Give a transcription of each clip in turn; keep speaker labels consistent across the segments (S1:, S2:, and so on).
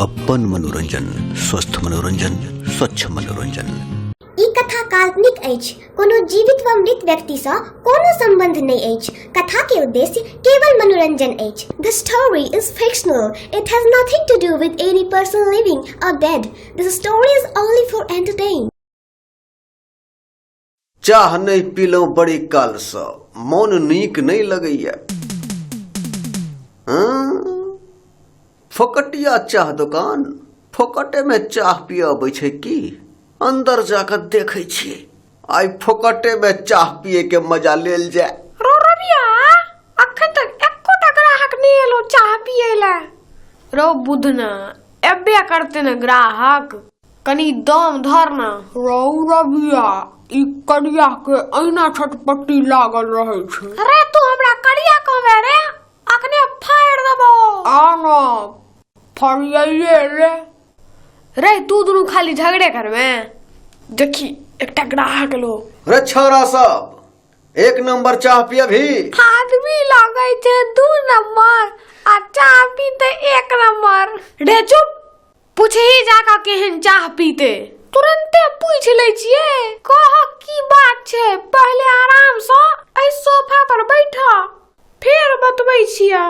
S1: अपन मनोरंजन, स्वस्थ मनोरंजन, स्वच्छ मनोरंजन।
S2: ई कथा काल्पनिक अछि। कोनो जीवित वा मृत व्यक्तिसँ कोनो सम्बन्ध नहि अछि। कथा के उद्देश्य केवल मनोरंजन अछि। The story is fictional. It has nothing to do with any person living or dead. This story is only for entertain.
S1: चाह नहि पीलहुँ बड़ी कालसँ, मोन नीक नहि लगैया। हँ? फोकटिया चाह दोकान फोकटेमे चाह पियबै छै की? अंदर जाकऽ देखै छियै, आइ फोकटेमे चाह पियैके मजा लेल जाय।
S3: रौ रबिया, अखन तक एकोटा ग्राहक नहि एलो चाह पियै लए। रौ बुधना, एबे करते ने ग्राहक, कनी दम धर न।
S4: रौ रबिया, ई करिया के अहिना छटपट्टी लागल रहै छै।
S3: रे तू हमरा करिया कहबे रे, अखने फाड़ि देबो।
S4: आ न फरियाइए रे।
S3: रे तू दुनू खाली झगड़े करबे। देखी एकटा ग्राहक एलो।
S1: रे छौरा सब, एक नंबर चाह पियबही?
S3: आदमी लगै छै 2 नंबर आ चाह पीते 1 नंबर। रे चुप, पूछही जाकऽ केहन चाह पीते। तुरंते पूछि लै छियै, कह की बात छै। पहिले आरामसँ एहि सोफा पर बैठ, फेर बतबै छियै।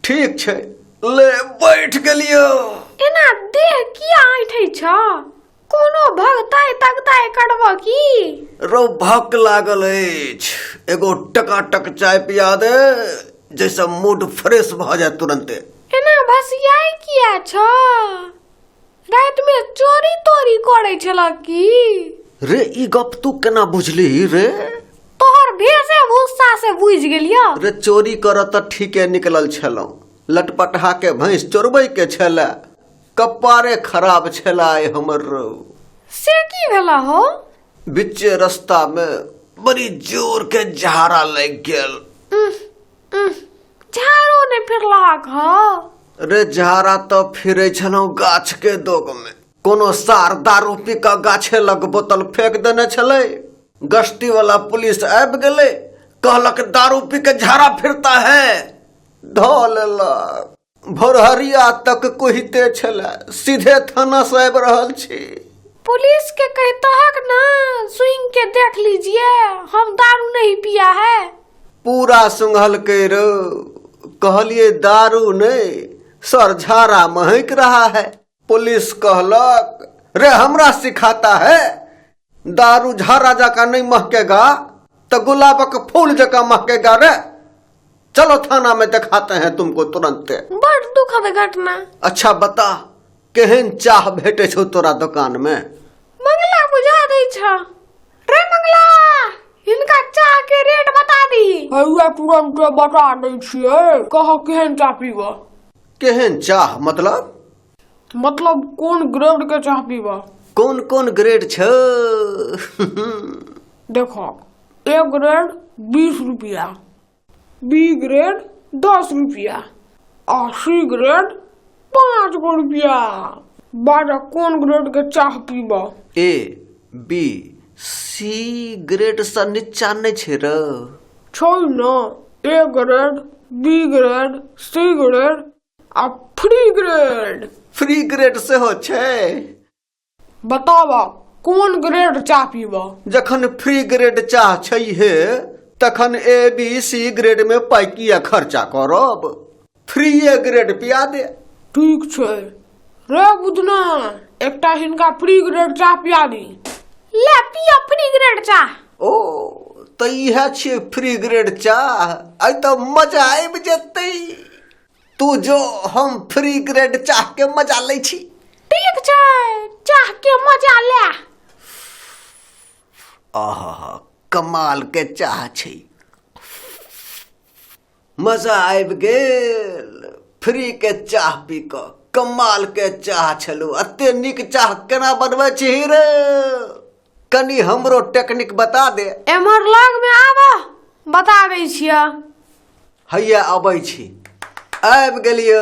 S1: ठीक छै, ले बैठ गेलियो।
S3: एना देह किया ऐठै छ? कोनो भगताइ तगताइ करब की?
S1: रौ भक लागल अछि, एगो टकाटक चाय पिया दे जैसे मूड फ्रेश भऽ जाय तुरंते।
S3: एना भसियाइ किया छ? राति में चोरी तोरी करै छल की?
S1: रे ई गप तू केना बुझली रे?
S3: तोहर भेषे भूसा से बुझि गेलियो।
S1: रे चोरी कर तऽ ठीके निकलल छलहुँ, लटपटहा के भैंस चोरबै के छलै, कपारे खराब छलै आइ हमर रौ।
S3: से की भेला हो?
S1: बिच्चे रास्ता में बड़ी जोर के झाड़ा लागि गेल।
S3: झाड़ो नहि फिरलहक ह?
S1: रे झाड़ा तऽ फिरै छलहुँ गाछ के दोग में, कोनो सार दारू पी कऽ गाछे लग बोतल फेंक देने छलै। गश्ती वाला पुलिस आबि गेलै, कहलक दारू पी के झाड़ा फिरता है, धऽ लेलक। भोरहरिया तक कोहिते छलै, सीधे थाना से आबि रहल छी।
S3: पुलिस के कहतहक ना, सुन के देख लीजिए, हम दारू नहीं पिया है।
S1: पूरा सुंघलकै रो, कहलिए दारू नहीं सर, झाड़ा महक रहा है। पुलिस कहलक रे हमरा सिखाता है, दारू झाड़ा जका नहीं महकेगा तो गुलाबक फूल जका महकेगा रे, चलो थाना में दिखाते हैं तुमको तुरंत।
S3: बड़ दुखद घटना।
S1: अच्छा बता, केहन चाह भेटे छौ तोरा दुकान में?
S3: मंगला बुझा दै छ। रे मंगला, हिनका चाह के रेट बता दी।
S4: हैया तुरंत बता दै छियै, कह केहन चाह पीब?
S1: केहन चाह मतलब?
S4: मतलब कोन ग्रेड के चाह पीब?
S1: कोन कोन ग्रेड छौ?
S4: देखो, ए ग्रेड 20 रुपया, बी ग्रेड 10 रुपया आ सी ग्रेड 5 गो रुपया। बाजा कोन ग्रेड के चाह पीब?
S1: ए बी सी ग्रेड से नीचा नहीं छै रे।
S4: छै न, A grade, B grade, C grade आ फ्री ग्रेड।
S1: फ्री ग्रेड सेहो छै?
S4: बताब कोन ग्रेड चाह पीब?
S1: जखन फ्री ग्रेड चाह छैहे तखन ए बी सी ग्रेड में पाइ किया खर्चा करब, फ्री ग्रेड पिया दे।
S4: ठीक छै रे बुधना, एकटा हिनका फ्री ग्रेड चाह पिया दी।
S3: ले पिया फ्री ग्रेड चाह।
S1: ओ तऽ इएह छियै फ्री ग्रेड चाह, आइ तऽ मजा आबि जेतै। तू जो, हम फ्री ग्रेड चाह के मजा लै छी।
S3: ठीक छै, चाह के मजा ले।
S1: आहा, कमाल के चाह छै, मजा आबि गेल फ्री के चाह पी कऽ। कमाल के चाह छलू, एते नीक चाह केना बनबै छी रे? कनी हमरो टेक्निक बता दे।
S3: एम्हर लग में आब, बता दै छियै।
S1: हैया अबै छी। आबि गेलियो,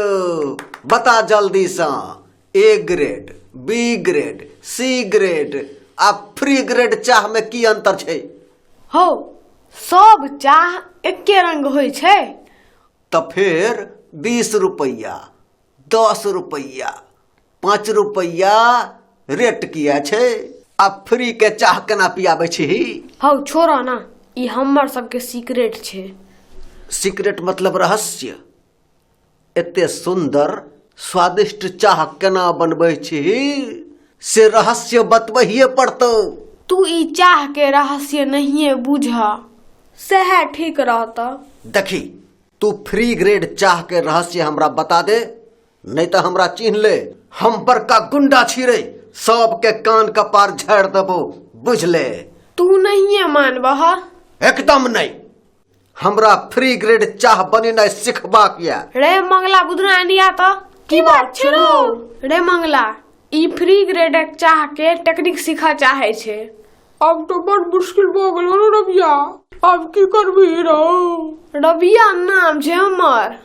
S1: बता जल्दीसँ, A grade, B grade, C grade आ फ्री ग्रेड चाह में की अंतर छै?
S3: हौ, सब चाह एके रंग होइ छै।
S1: तऽ फेर 20 रुपैआ, 10 रुपैआ 5 रुपैया रेट किया छै आ फ्री के चाह केना पियाबै छी?
S3: हौ छोड़ो ना, ई हमर सबके सीक्रेट छै।
S1: सीक्रेट मतलब रहस्य। एते सुंदर स्वादिष्ट चाह केना बनबै छी से रहस्य बतबहिए पड़तौ।
S3: तू ई चाह के रहस्य नहिए बुझ, सएह ठीक रहत।
S1: देखी, तू फ्री ग्रेड चाह के रहस्य हमरा बता दे, नहीं तो हमरा चिन्ह ले, हम बड़का गुंडा छी रे, सबके कान कपार झाड़ देबो, बुझ ले।
S3: तू नहिए मानबह?
S1: एकदम नहीं, हमरा फ्री ग्रेड चाह बनेनाइ सिखबाक या।
S3: रे मंगला बुधना निया तो
S4: की बात छै रौ?
S3: रे मंगला, ई फ्री ग्रेडक चाह के टेक्निक सीखऽ चाहे छै।
S4: अब तो बड़ मुश्किल भऽ गेलो रे रबिया, अब की करबी रौ?
S3: रबिया नाम छै हमर,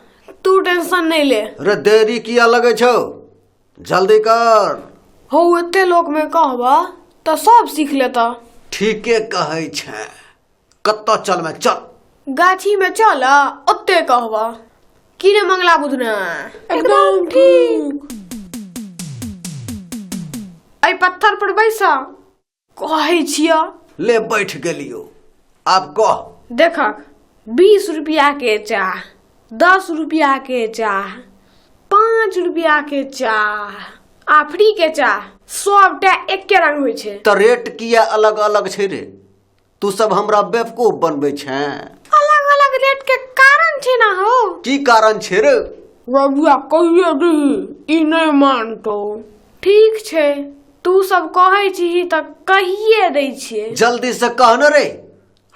S3: तू टेंशन नहीं ले।
S1: रे देरी किया लगे छौ, जल्दी कर।
S3: हौ एते लोक में कहबा तो सब सीख लेता।
S1: ठीके कहै छै, कत्तो चल में चल,
S3: गाछी में चल, ओते कहबा। की रे मंगला बुधना?
S4: एकदम ठीक।
S3: एहि पत्थर पर बैस, कहै छिय।
S1: ले बैठ गेलियो, आब कह।
S3: देखक, 20 रुपया के चाह, 10 रुपया के चाह, 5 रुपया के चाह आ फ्री के चाह सबटा एके रंग होइ छै।
S1: त रेट किया अलग अलग छै रे? तू सब हमरा बेवकूफ बनबै छें।
S3: अलग अलग रेट के कारण छै ना हो।
S1: की कारण छै रे?
S4: रबिया कहिए दही, ई नहीं मानतो।
S3: ठीक छै, तू सब कहै छीही त कहिए दै छियै।
S1: जल्दी से कह न रे,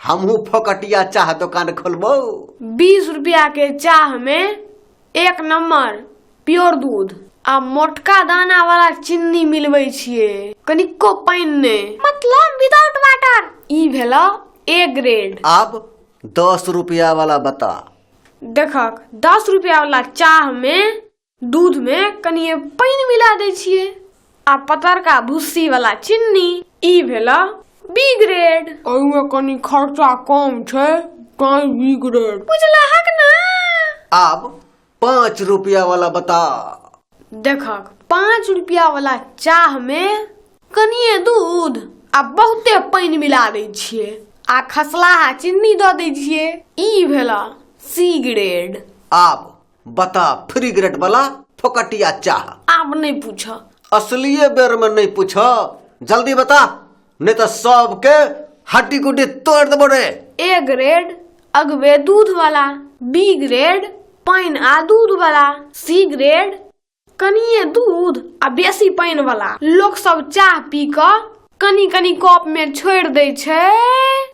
S1: हमहूँ फोकटिया चाह दुकान खोलबो।
S3: 20 रुपया के चाह में 1 नंबर प्योर दूध आ मोटका दाना वाला चीनी मिलबै छियै, कनिको पानि नहि, मतलब विदाउट वाटर। ई भेल ए ग्रेड।
S1: आब 10 रुपया वाला बता।
S3: देखक, 10 रुपया वाला चाह में दूध में कनिए पानि मिला दै छियै आ पतरका भुस्सी वाला चीनी, ई भेल बी ग्रेड।
S4: एहिमे कनि खर्चा कम छै तैं बी ग्रेड।
S3: बुझलहक ना?
S1: आब 5 रुपया वाला बता।
S3: देखक, 5 रुपया वाला चाह में कनिए दूध आ बहुते पानि मिला दै छियै आ खसलाहा चीनी दऽ दै छियै, ई भेल सी ग्रेड।
S1: आब बता फ्री ग्रेड वाला फोकटिया चाह।
S3: आब नहीं पूछ।
S1: असलिए बेर में नहीं पूछ, जल्दी बता, नहीं तो सबके हड्डी गुड्डी तोड़ देबो रे।
S3: ए ग्रेड अगबे दूध वाला, बी ग्रेड पानि आ दूध वाला, सी ग्रेड कनिए दूध आ बेसी पानि वाला। लोक सब चाह पी कऽ कनी कनी कप में छोड़ि दै छै,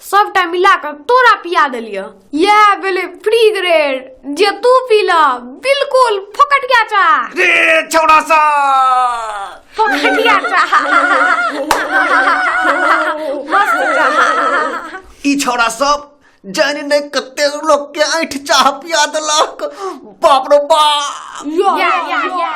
S3: सबटा मिला कऽ तोरा पिया देलियऽ। इएह भेलै फ्री ग्रेड जे तू पीलह, बिल्कुल फोकटिया चाह।
S1: रे छौड़ा सा,
S3: फोकटिया चाह, मस्त चाह।
S1: ई छौड़ा सब जानि नहि कते लोक के ऐंठ चाह पिया देलक, बाप रे बाप।
S4: या
S3: या या या।